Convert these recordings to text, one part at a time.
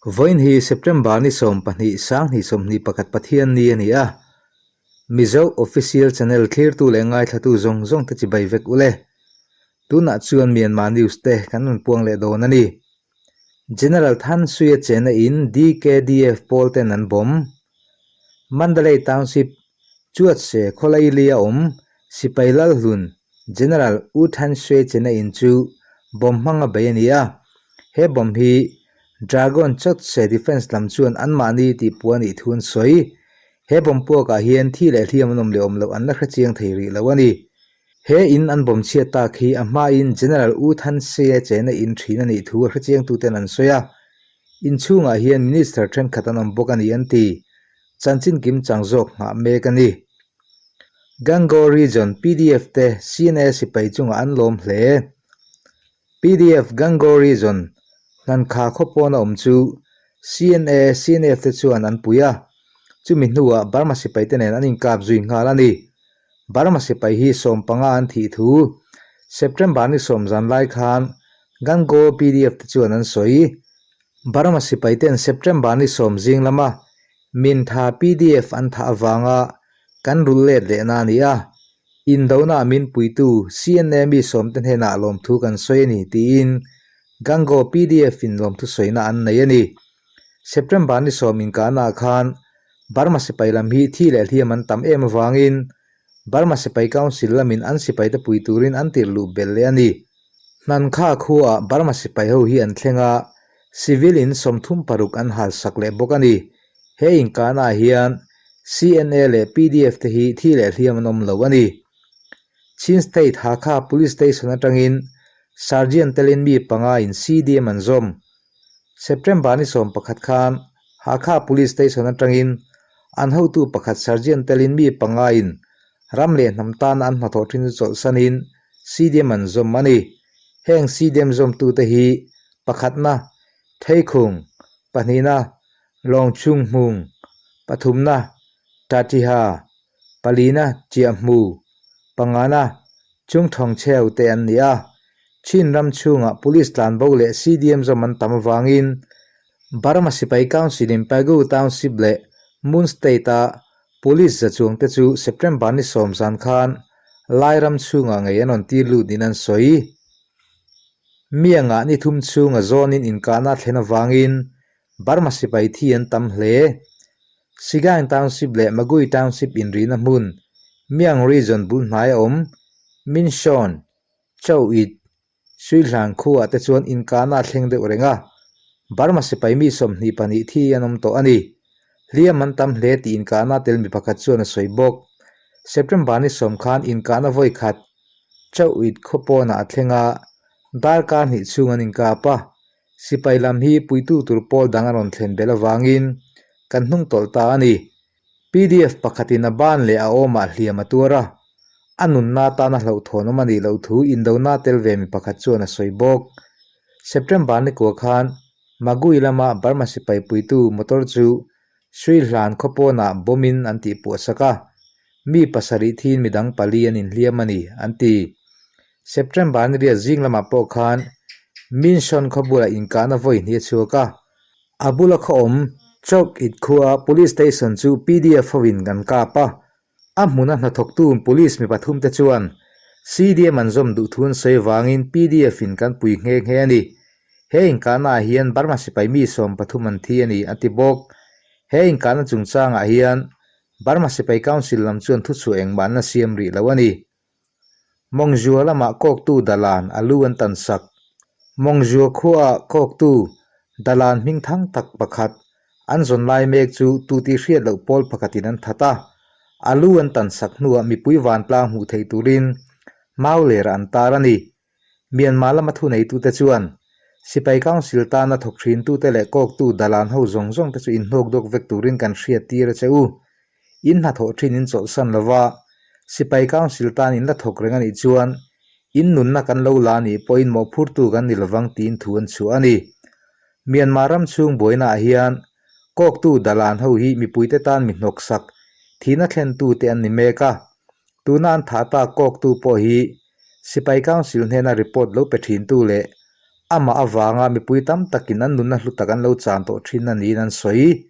Vawiin hi September ni 12 2021 Pathian ni a ni a. Mizo Official Channel thlirtu leh ngaithlatu zawng zawng te chibai vek ule. Tunah chuan Myanmar News te kan rawn puang leh dawn a ni. General Than Sui-a chena in DKDF pawl ten an bawm. Mandalay Township Chuatse khawlaili a awm Sipai Lalhlun General U Than Sui chena in chu bomb hmanga bei a ni a. He bomb hi Dragon Chotse Defence lam chuan anmahni tih puah a nih thu an sawi. He bomb puakah hian thi leh hliam an awm leh awm loh an la hrechiang thei rih lo a ni. He in an bawm chhiat tak hi a hmain General U Than Sui-a chena in thin a nih thu a hrechiangtuten an sawi a. Inchhungah hian Minister thenkhat an awm bawk a ni an ti. Chanchin kim chang zawk nghah mek a ni. Gangaw Region pdf te CNA sipai chungah an lawm hle. Pdf Gangaw Region hnankha khaw pawn a awm chu CNA, CNF te chuan an pui a. Chumi hnuah Burma sipai te nen an inkap zui nghal a ni. Burma sipai hi 15 an thih thu September ni 10 zan lai khan Gangaw pdf te chuan an sawi. Burma sipai ten September ni 10 zing lama Mintha pdf an thah avanga kan rul let lehna a ni a, indona min puitu CNA mi sawmte hnenah lawmthu kan sawi a ni tiin Gangaw pdf in lawmthu sawina an nei a ni. September ni 10 inkahnaah khan Burma sipai lam hi thi leh hliam an tam em avangin Burma Sipai Council lamin an sipaite pui turin an tirh luh belh leh a ni. Hnankha khuaah Burma sipai ho hi an thleng a, civil in 36 an hal sak leh bawk a ni. He inkahnaah hian CNA leh pdf te hi thi leh hliam an awm lo a ni. Chin State Hakha Police Station atangin Sergeant telin mi panga in CDM an zawm. September ni 11 khan Hakha Police Station atangin an hotu pakhat Sergeant telin mi panga in ram leh hnam tana an hnathawh thin chu chawlhsanin CDM an zawm a ni. Heng CDM zawmtute hi pakhatna Theikhung, pahnihna Lawngchhunghmung, pathumna Tatiha, palina Chiahhmu, pangana Chungthawngcheu te an ni a. Chin ram chhungah Police tlanbo leh CDM zawm an tam avangin Burma Sipai Council in Pegu Township leh Mon State-a Police za chuang te chu September ni 10 zan khan Lai ram chhungah ngei an rawn tir lut niin an sawi. Miangah ni thum chhunga zawnin inkahna a thlen avangin Burma sipai thi an tam hle. Sigaing Township leh Magui Township inrihna hmun Miang Region bul hnai a awm Minshawn, Chauit, Suihlan khuaah te chuan inkahna a thleng deuh reng a, Burma sipai mi 22 thi an awm tawh a ni. Hliam an tam hle tih inkahna tel mi pakhat chuan a sawi bawk. September ni 10 khan inkahna vawi khat Chauit khaw pawnah a thleng a, darkar hnih chhung an inkap a, sipai lam hi puitu tur pawl dang a rawn thlen belh avangin kan hnung tawlh ta a ni. Pdf pakhatin a ban leh a awmah hliam a tuar a, a nunna atana hlauhthawn awm a nih loh thu indona tel ve mi pakhat chuan a sawi bawk. September ni kua khan Magui lama Burma sipai puitu motor chu Sri Hlan khaw pawnah bomb-in an tihpuah sak a, mi pasarih thiin midang pali an inhliam a ni, an ti. September ni riat zing lamah pawh khan Minson khaw bulah inkahna vawi hnih a chhuak a, A bula khaw awm Chowk It khua Police Station chu pdf hovin kan kap a, a hmuna hnathawktu Police mi pathum te chuan CDM an zawm duh thu an sawi avangin pdf in kan pui nghe nghe a ni. He inkahnaah hian Burma sipai mi 13 an thi a ni, a ti bawk. He inkahna chungchangah hian Burma sipai Council lam chuan thuchhuah engmah an la siam rih lo a ni. Mawngzua lamah kawktu Dalan a lu an tan sak. Mawngzua khuaah kawktu Dalan hming thang tak pakhat an zawn lai mek chu tu tih hriat loh pawl pakhatin an that a. A lu an tan sak hnuah mipui vantlang hmuh theih turin mau lerah an tar a ni. Myanmar lama thuneitute chuan Sipai Council tana thawk thintute leh kawktu Dalan ho zawng zawng te chu inhnawk dawk vek turin kan hriat tir a che u. In hnathawh thin in chawlhsan lova Sipai Council tan in la thawk reng a nih chuan in nunna kan lo la nih pawhin mawhphurtu kan ni lovang tiin thu an chhuah a ni. Myanmar ram chhung buainaah hian kawktu Dalan ho hi mipuite tan mi hnawksak thihna thlentute an ni mek a, tuna an thah tak kawktu pawh hi Sipai Council hnena report lo pe thintu leh Amah avanga mipui tam takin an nunna hlu tak an lo chan tawh thin a niin an sawi.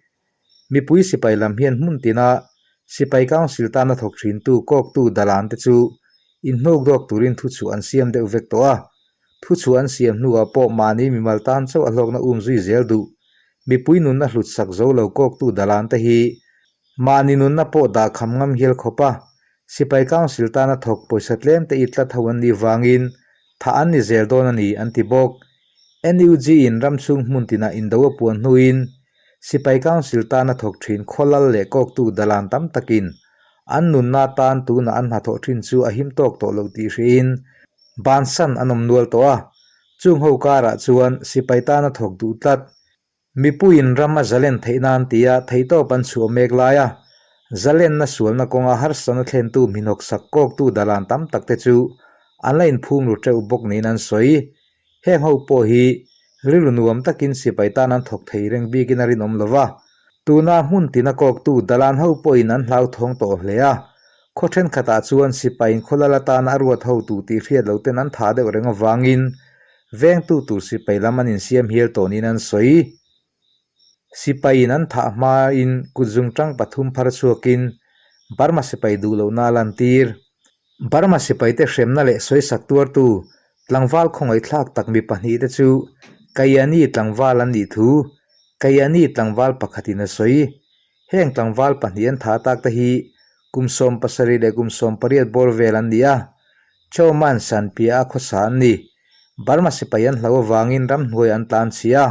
Mipui sipai lam hian hmun tina Sipai Council tana thawk thintu kawktu Dalan te chu inhnuk dawk turin thuchhuah an siam deuh vek tawh a. Thuchhuah an siam hnuah pawh mahni mimal tan chauh a hlawkna um zui zel duh. Mipui nunna hlut sak zo lo kawktu Dalan te hi Mahni nunna pawh dah kham ngam hial khawp a, Sipai Council tana thawk pawisa tlem te i tlat ho an nih vangin thah an ni zel dawn a ni, an ti bawk. NUG in ram chhung hmun tinah indo a puan hnuin Sipai Council tana thawk thin khawlal leh kawktu dalan tam takin an nunna tan tunah an hnathawh thin chu a him tawk tawh loh tih hriin bansan an awm nual tawh a, chung ho karah chuan sipai tana thawk duh tlat Mipuiin ram a zalen theih nan tia theihtawp an chhuah mek lai a, zalenna sualna kawnga harsatna thlentu hminhawk sak kawktu dalan tam tak te chu an la inphum ru teuh bawk niin an sawi. Heng ho pawh hi rilru nuam takin sipai tan an thawk thei reng bikin a rinawm lo va, tuna hmun tina kawktu dalan ho pawhin an hlauthawng tawh hle a, khaw thenkhatah chuan sipaiin khawlal atana a ruat hotu tih hriat lo ten an tha deuh reng avangin Vengtu tur sipai lam an insiam hial tawh niin an sawi. Sipaiin an thah hmain kutzungtang pathum phar chhuakin Burma sipai duh lohna a lantir. Burma sipaite hremna leh sawisak tuartu tlangval khawngaihthlak tak mi pahnihte chu Kayani tlangval an nih thu Kayani tlangval pakhatin a sawi. Heng tlangval pahnih an thah tak te hi kum 70 leh kum 18 bawr vel an ni a, Chawman Sanpia a khawsa an ni. Burma sipai an hlo avangin ramhnuai an tlan chhi a,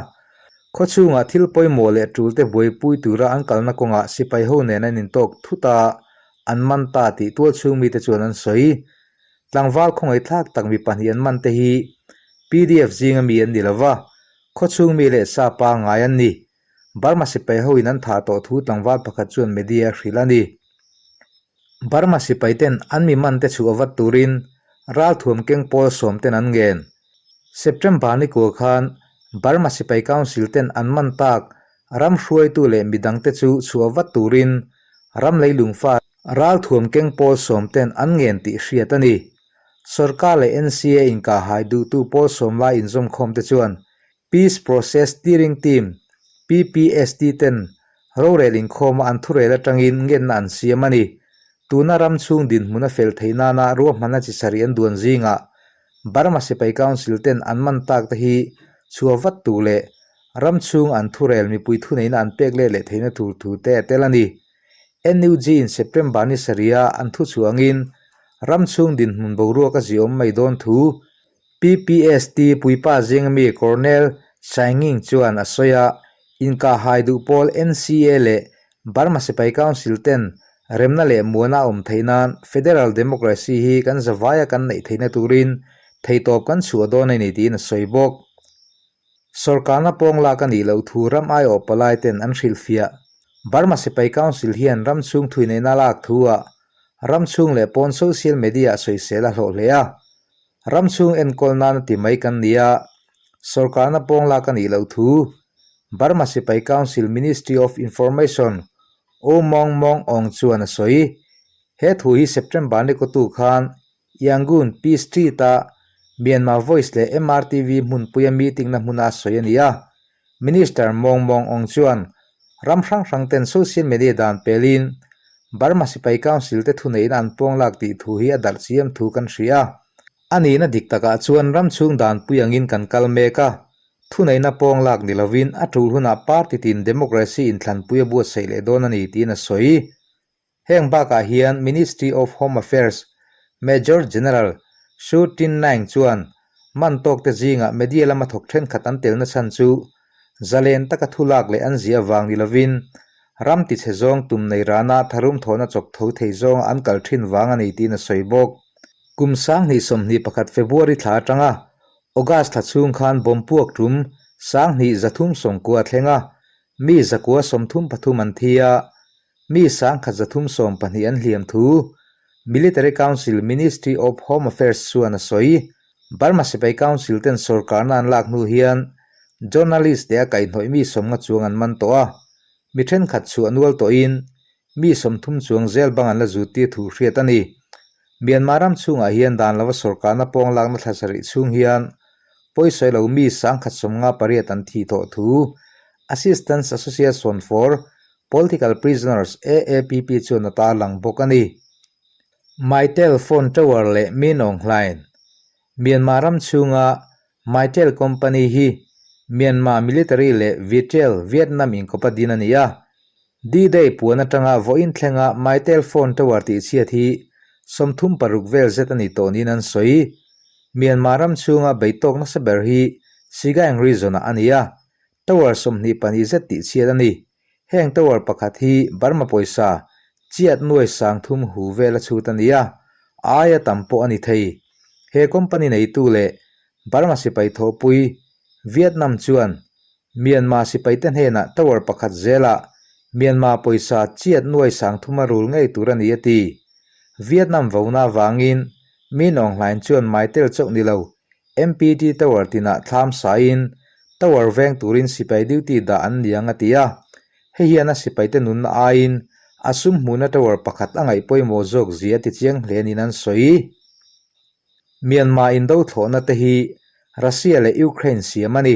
khaw chhungah thil pawimawh leh tul te buaipui tura an kalna kawngah sipai ho nen an intawk thut a, an man ta tih tual chhung mite chuan an sawi. Tlangval khawngaihthlak tak mi pahnih an man te hi PDF zinga mi an ni lova, khaw chhung mi leh sa pangngai an ni. Burma sipai hoin an thah tawh thu tlangval pakhat chuan media a hrilh a ni. Burma sipai ten an mi man te chhuah vat turin ralthuam keng pawl sawm ten an ngen. September ni kua khan Burma sipai council ten an man tak ram hruaitu leh midang te chu chhuah vat turin ram leilungfa ralthuam keng pawl sawm ten an ngen tih hriat a ni. Sorkar leh NCA inkahhai duhtu pawl sawm lai inzawmkhawm te chuan Peace Process Steering Team, PPST, ten rorel inkhawma an thurel atangin ngenna an siam a ni. Tuna ram chhung dinhmun a fel theih nana ruahmanna chi sarih an duan zingah Burma Sipai Council ten an man tak te hi chhuah vat tur leh ram chhung an thurel mipui thuneihna an pek let leh theihna tur thu te a tel a ni. NUG in September ni sarih a an thuchhuah angin ram chhung dinhmun boruak a ziawm mai dawn thu PPST puipa zinga mi Colonel Sainging chuan a sawi a, inkahhai duh pawl NCA leh Burma Sipai Council ten remna leh muana a awm theih nan Federal Democracy hi kan zavaia kan neih theihna turin theihtawp kan chhuah dawn a ni tiin a sawi bawk. Sorkarna pawng lak a nih loh thu ram aiawh palai ten an hrilhfiah. Burma Sipai Council hian ram chhung thuineihna lak thu ah ram chhung leh pawn social media ah sawisel a hlawh hle a. Ram chhung enkawl nana ti mai kan ni a, sorkarna pawng lak a nih loh thu Burma Sipai Council Ministry of Information U Mawng Mawng Aung chuan a sawi. He thu hi September ni kawtu khan Yangon Peace Street-a Myanmar Voice leh MRTV hmunpuia meeting-na hmuna a sawi a ni a. Minister Mawng Mawng Aung chuan ram hrang hrang ten social media dan pelin Burma Sipai Council te thuneihna an pawng lak tih thu hi a darh chiam thu kan hria a. A nihna dik takah chuan ram chhung danpui angin kan kal mek a, thuneihna pawng lak ni lovin a tul hunah party tin democracy inthlanpui a buatsaih leh dawn a ni tiin a sawi. Heng bakah hian Ministry of Home Affairs Major General Su Tin Naing chuan man tawkte zingah media lama thawk thenkhat an telna chhan chu zalen taka thu lak leh an zia vang ni lovin ram tichhe zawng tum nei rana tharum thawhna chawk tho thei zawnga an kal thin vang a ni tiin a sawi bawk. Kum 2021 February thla atanga August thla chhung khan bomb puak tum 2390 a thleng a, mi 133 an thi a, Mi 1312 an hliam thu Military Council Ministry of Home Affairs chuan a sawi. Burma Sipai Council ten sorkarna an lak hnu hian journalist te a kaihhnawih mi sawmnga chuang an man tawh a, mi thenkhat chhuah nual tawhin mi 30 chuang zel bang an la zuttir thu hriat a ni. Myanmar ram chhungah hian dan lova sorkarna pawng lakna thla sarih chhung hian. Pawisawi lo mi 1058 an thih tawh thu Assistance Association for Political Prisoners, AAPP, chuan a tarlang bawk a ni. Mytel phone tower leh Min Aung Hlaing, Myanmar ram chhunga Mytel company hi Myanmar military leh Viettel, Vietnam inkawpa din a ni a. D-Day puan atanga vawiin thlenga Mytel phone tower tihchhiat hi 36 vel zet a ni tawh niin an sawi. Myanmar ram chhunga beitawk nasa ber hi Sagaing region-ah a ni a, tower 22 zet tihchhiat a ni. Heng tower pakhat hi Burma pawisa chiat nuai 3000 hu vel a chhut a ni a, a aia tam pawh a ni thei. He company neitu leh Burma sipai thawhpui Vietnam chuan Myanmar sipaite hnenah tower pakhat zelah Myanmar pawisa chiat nuai 3000 a rul ngei tur a ni a ti. Vietnam vona avangin Min Aung Hlaing chuan Mytel chauh ni lo MPT Tower tinah thlam saiin Tower veng turin sipai duty dah an ni ang a ti a. Hei hian a sipaite nunna aiin a sum hmuhna tower pakhat a ngaih pawimawh zawk zia a ti chiang hle niin an sawi. Myanmar indo thlawhna te hi Russia leh Ukraine siam a ni.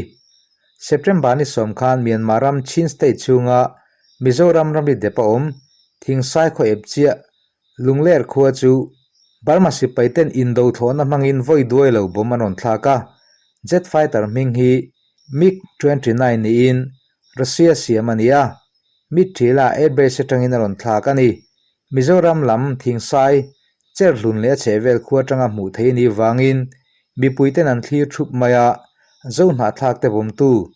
September ni sawm khan Myanmar ram Chin State chhunga Mizoram ramri dep a awm Thingsai khaw ep chiah Lungler khua chu Burma sipai ten indo thlawhna hmangin vawi duai lo bawm an rawn thlak a, jet fighter hming hi MiG 29 niin Russia siam a ni a, Mitthila airbase atangin a rawn thlak a ni. Mizoram lam Thingsai, Cherhlun leh a chhehvel khua atanga hmuh theih a nih vangin mipui ten an thlir thup mai a, Zohnahthlak te bawmtu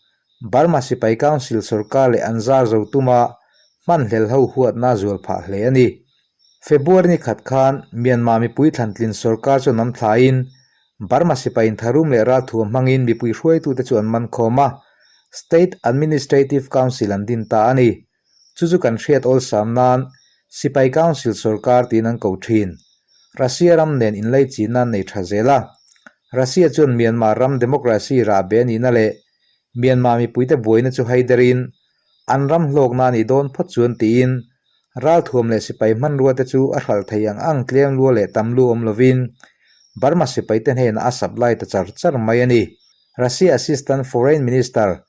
Burma sipai council sorkar leh an zar zo tuma hmanhlel ho huatna a zual phah hle a ni. February ni khat khan Myanmar mipui thlantlin sorkar chu an awm thlaiin Burma sipai intharum leh ralthuam hmangin mipui hruaitute chu an man khawm a, State Administrative Council an din ta a ni. Chu chu kan hriat awlsam nan Sipai Council sorkar tiin an ko thin. Russia ram nen inlaichinna an nei tha zel a. Russia chuan Myanmar ram democracy rahbe a nihna leh Myanmar mipuite buaina chu haiderin an ram hlawkna a nih dawn phawt chuan tiin ralthuam leh sipai hmanrua te chu a hralh thei ang ang tlem lua leh tam lu awm lovin Burma sipaite hnenah a supply ta char char mai a ni. Russia Assistant Foreign Minister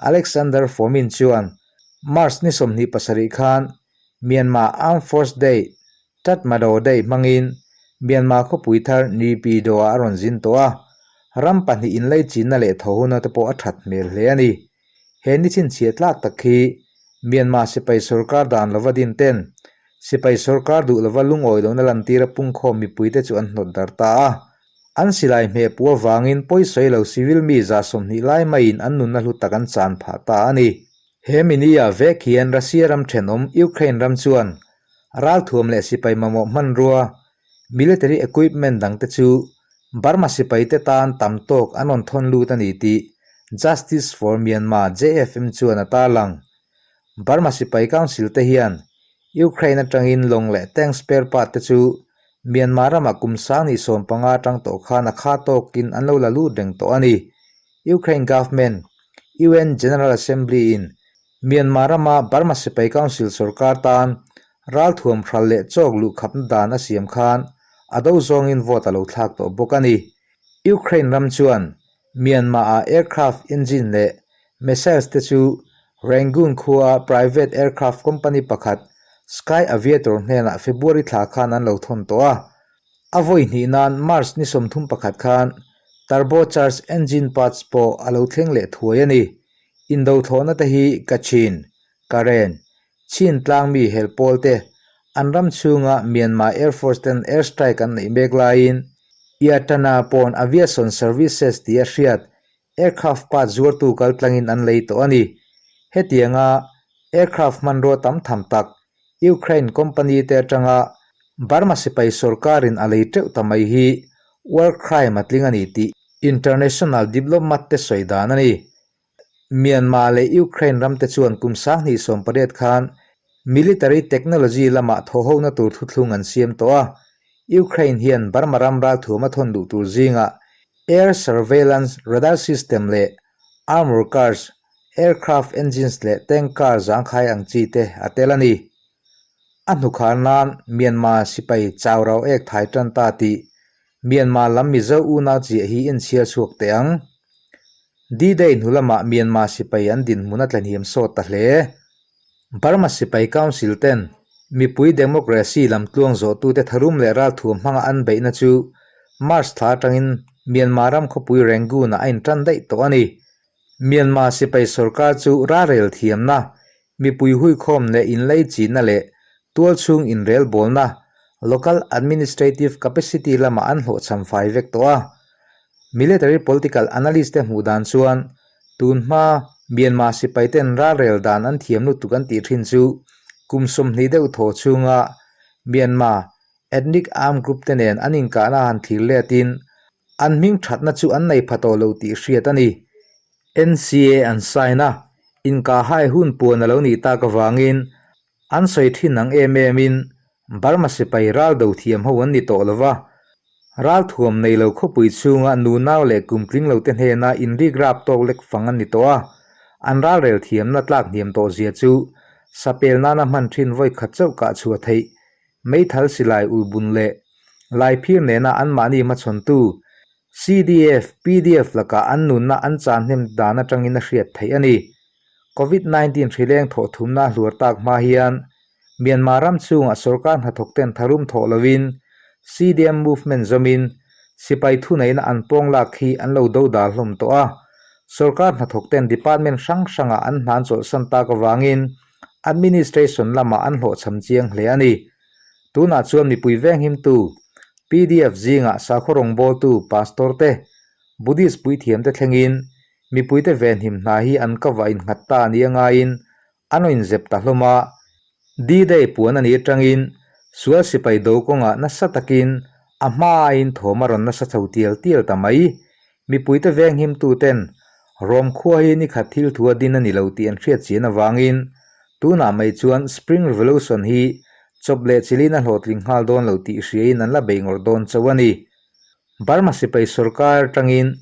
Alexander Fomin chuan March ni 27 khan Myanmar Armed Force Day, Tatmadaw Day hmangin Myanmar khawpui thar Naypyidaw-ah a rawn zin tawh a, ram pahnih inlaichinna leh thawhuna te pawh a that hmel hle a ni. He ni chhinchhiah tlak tak hi Myanmar sipai sorkar dan lova din ten sipai sorkar duh lova lungawi lohna lantira pungkhawm mipuite chu an hnawt darh ta a. An silai hmeh puh avangin pawisawi lo civil mi 20 lai maiin an nunna hlu tak an chan phah ta a ni. He minia vek hian Russia ram thenawm Ukraine ram chuan ralthuam leh sipai mamawh hmanrua, military equipment dangte chu Burma sipaite tan tam tawk an rawn thawn lut a ni tih Justice for Myanmar, JFM, chuan a tarlang. Burma sipai council te hian Ukraine atangin lawng leh tank spare part te chu Myanmar ramah kum 2015 atang tawh khan a kha tawkin an lo la lut reng tawh a ni. Ukraine government, UN General Assembly in Myanmar rama Burma sipai council sorkar tan ralthuam hral leh chawk luh khapna dan a siam khan a do zawngin vote a lo thlak tawh bawk a ni. Ukraine ram chuan Myanmar-ah aircraft engine leh missiles te chu Rangoon khua private aircraft company pakhat Sky Aviator hnenah February thla khan an lo thawn tawh a. A vawi hnih nan March ni 31 khan turbocharged engine parts pawh a lo thleng leh thuai a ni. Indo thlawhna te hi Kachin, Karen, Chin tlang mi hel pawl te an ram chhunga Myanmar Air Force ten air strike an neih mek laiin Yatana pawn Aviation Services tia hriat aircraft part zuartu kaltlangin an lei tawh a ni. Hetianga aircraft hmanrua tam tham tak Ukraine company te atanga Burma sipai sorkarin a lei teuh ta mai hi war crime a tling a ni tih international diplomat te sawi dan a ni. Myanmar leh Ukraine ram te chuan kum 2018 khan military technology lamah thawhhona tur thuthlung an siam tawh a. Ukraine hian Burma ram ralthuam a thawn duh tur zingah air surveillance radar system leh armour cars, aircraft engines leh tank car zangkhai ang chi te a tel a ni. A hnukhar nan Myanmar sipai chau rau ek thai tan ta tih Myanmar lam Mizo unau chiah hi inchhiar chhuak teh ang. D-Day hnu lamah Myanmar sipai an dinhmun a tlahniam sawt ta hle. Burma sipai council ten mipui democracy lamtluang zawhtute tharum leh ralthuam hmanga an beihna chu March thla atangin Myanmar ram khawpui Rangoon-ah a intan daih tawh a ni. Myanmar sipai sorkar chu ralrel thiamna, mipui huikhawm leh inleichinna leh tualchhung inrelbawlna, local administrative capacity, lamah an hlawhchham fai vek tawh a. Military political analyst te hmuh dan chuan tun hma Myanmar sipai ten ralrel dan an thiam lutuk an tih thin chu kum 20 deuh thaw chhunga Myanmar ethnic armed group te nen an inkahna han thlir letin an hming thatna chu an nei pha tawh lo tih hriat a ni. NCA an sign a, inkahhai hun puan a lo nih tak avangin An sawi thin ang em em in Burma sipai ral do thiam ho an ni tawh lo va, ral thuam nei lo khawpui chhunga nunau leh kum tling lo te hnena inrik rap tawk lek fang an ni tawh a, an ral rel thiamna tlak hniam tawh zia chu sapel nana hman thin vawi khat chauh kah chhuah theih meithal silai ulbun leh laiphir nena anmahni hmachhawntu CDF, pdf lakah an nunna an chan hnem dan atangin a hriat theih a ni. Covid 19 hrileng thawh thumna a hluar tak hma hian Myanmar ram chhungah sorkar hnathawk ten tharum thawh lovin CDM movement zawmin sipai thuneihna an pawng lak hi an lo do dal hlawm tawh a. Sorkar hnathawk ten department hrang hrangah an hnan chawlhsan tak avangin administration lamah an hlawhchham chiang hle a ni. Tunah chuan mipui venghimtu pdf zingah sakhaw rawngbawltu pastor te, Buddhist puithiamte thlengin Mipuite venhim hna hi an ka vah innghat ta a nia ngaiin an rawn inzep ta hlawm a. D-Day puan a nih atangin sual sipai do kawngah nasa takin a hma aiin thawm a rawn nasa chho tial tial ta mai. Mipuite venghimtuten Rom khua hi nikhat thil thu a din a ni lo tih an hriat chian avangin tunah mai chuan Spring Revolution hi chawp leh chilin a hlawhtling nghal dawn lo tih hriain an la bei ngawrh dawn chauh a ni. Burma sipai sorkar atangin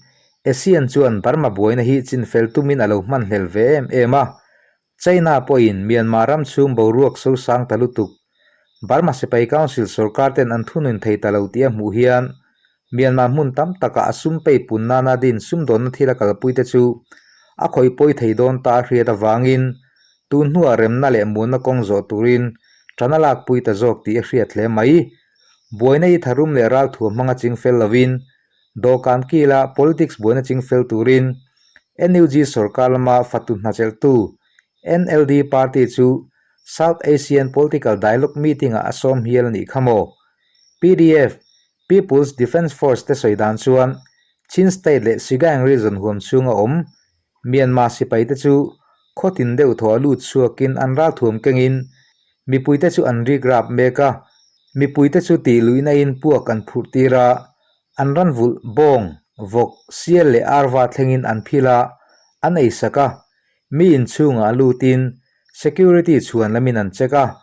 ASEAN chuan Burma buaina hi chinfel tumin a lo hmanhlel ve em em a. China pawhin Myanmar ram chhung boruak sosang ta lutuk Burma sipai council sorkar ten an thunun thei ta lo tih a hmuh hian Myanmar hmun tam takah a sum pei pun nana din sumdawnna thil a kalpui te chu a khawih pawi thei dawn ta a hriat avangin tun hnuah remna leh muanna kawng zawh turin tan a lakpui ta zawk tih a hriat hle mai. Buaina i tharum leh ralthuam hmanga ching fel lovin, dawhkan kila politics buaina ching fel turin NUG sorkar lama fatu hnachelhtu NLD party chu South Asian Political Dialogue meeting-ah a sawm hial a nih kha maw? Pdf, People's Defence Force te sawi dan chuan Chin State leh Sagaing Region huam chhunga awm Myanmar sipaite chu khawtin deuh thaw a lut chhuakin an ralthuam kengin mipuite chu an rik rap mek a, mipuite chu tih luihna in puak an phurh tir a, an ran vulh bawng, vawk, sial leh arva thlengin an phil a, an ei sak a, mi inchhungah lutin security chhuan lamin an check a,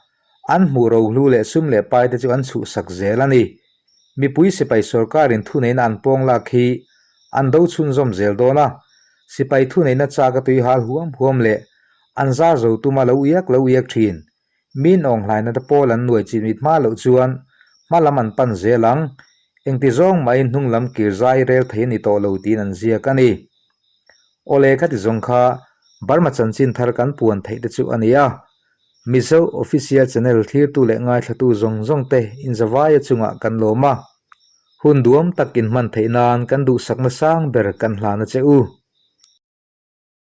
an hmuh rohlu leh sum leh paite chu an chhuhsak zel a ni. Mipui sipai sorkarin thuneihna an pawng lak hi an do chhunzawm zel dawn a, sipai thuneihna chak a tui hal huam huam leh an zar zo tuma lo iak lo iak thin. Min awnghlaina te pawl an nuai chin mit hma loh chuan hma lam an pan zel ang, engti zawng mahin hnung lam kir zai rel thei a ni tawh lo tiin an ziak a ni. Awle khati zawng kha Burma chanchin thar kan puan theih te chu a ni a. Mizo Official Channel thlirtu leh ngaithlatu zawng zawng te inzavaia chungah kan lawm a, hun duam tak inhman theih nan kan duhsakna sang ber kan hlan a che u.